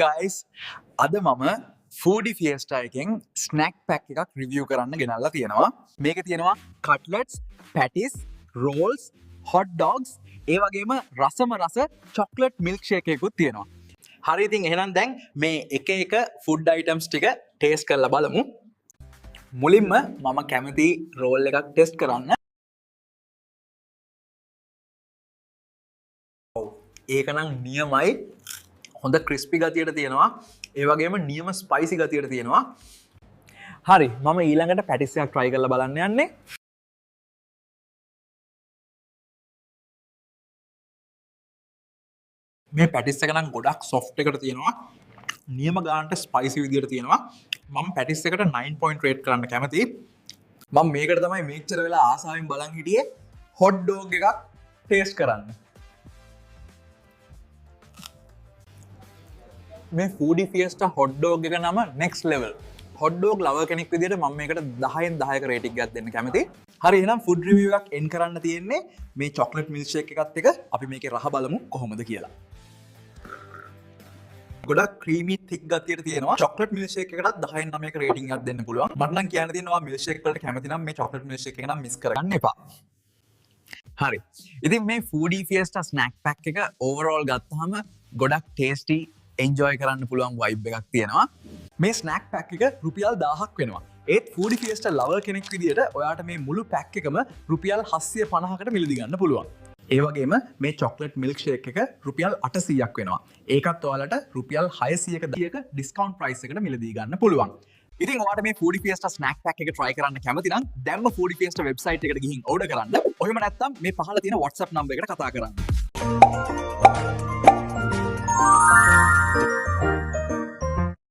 Guys, අද මම ෆූඩි ෆියස්ටා එකෙන් ස්නැක් පැක් එකක් රිවිව් කරන්න ගෙනල්ලා තියෙනවා. මේක තියෙනවා කට්ලට්ස්, පැටිස්, රෝල්ස්, හොට් ඩොග්ස්, ඒ වගේම රසම රස චොක්ලට් මිල්ක් ෂේක් එකකුත් තියෙනවා. හරි, ඉතින් එහෙනම් දැන් මේ එක එක ෆුඩ් අයිටම්ස් ටික ටේස්ට් කරලා බලමු. මුලින්ම මම කැමති රෝල් එකක් ටෙස්ට් කරන්න. ඒක නම් නියමයි. හොඳ ක්‍රිස්පි ගතියට තියෙනවා. ඒ වගේම නියම ස්පයිසි ගතියට තියෙනවා. හරි, මම ඊළඟට පැටිස් එකක් try කරලා බලන්න යන්නේ. මේ පැටිස් එක නම් ගොඩක් සොෆ්ට් එකට තියෙනවා. නියම ගානට ස්පයිසි විදියට තියෙනවා. මම පැටිස් එකට 9 point rate කරන්න කැමතියි. මම මේකට තමයි මෙච්චර වෙලා ආසාවෙන් බලන් හිටියේ හොට් ඩොග් එකක් ටේස්ට් කරන්න. මේ ෆූඩි ෆියස්ටා හොට් ඩොග් එක නම next level. Hot dog lover කෙනෙක් විදියට මම මේකට 10න් 10ක රේටිං එකක් දෙන්න කැමතියි. හරි, එහෙනම් ෆුඩ් රිවිව් එකක් එන් කරන්න තියෙන්නේ මේ චොක්ලට් මිල්ක් ෂේක් එකත් එක්ක. අපි මේකේ රහ බලමු කොහොමද කියලා. ගොඩක් ක්‍රීමි තික් ගතියට තියෙනවා. චොක්ලට් මිල්ක් ෂේක් එකටත් 10න් 9ක රේටිං එකක් දෙන්න පුළුවන්. මට නම් කියන්න තියෙනවා මිල්ක් ෂේක් වලට කැමති නම් මේ චොක්ලට් මිල්ක් ෂේක් එක නම් මිස් කරගන්න එපා. හරි, ඉතින් මේ ෆූඩි ෆියස්ටා ස්නැක් පැක් එක ඕවරෝල් ගත්තාම ගොඩක් ටේස්ටි, එන්ජොයි කරන්න පුළුවන් වයිබ් එකක් තියෙනවා. මේ ස්නැක් පැක් එක රුපියල් 1000ක් වෙනවා. ඒත් ෆූඩි ෆියස්ටා ලවර් කෙනෙක් විදියට ඔයාට මේ මුළු පැක් එකම රුපියල් 750කට මිලදී ගන්න පුළුවන්. ඒ වගේම මේ චොක්ලට් මිල්ක් ෂේක් එක රුපියල් 800ක් වෙනවා. ඒකත් ඔයාලට රුපියල් 600ක ඩිස්කවුන්ට් ප්‍රයිස් එකට මිලදී ගන්න පුළුවන්. ඉතින් ඔයාට මේ ෆූඩි ෆියස්ටා ස්නැක් පැක් එක try කරන්න කැමති නම් දැන්ම ෆූඩි ෆියස්ටා වෙබ්සයිට් එකට ගිහින් ඕඩර් කරන්න. ඔහෙම නැත්නම් මේ පහළ තියෙන WhatsApp number එකට කතා කරන්න.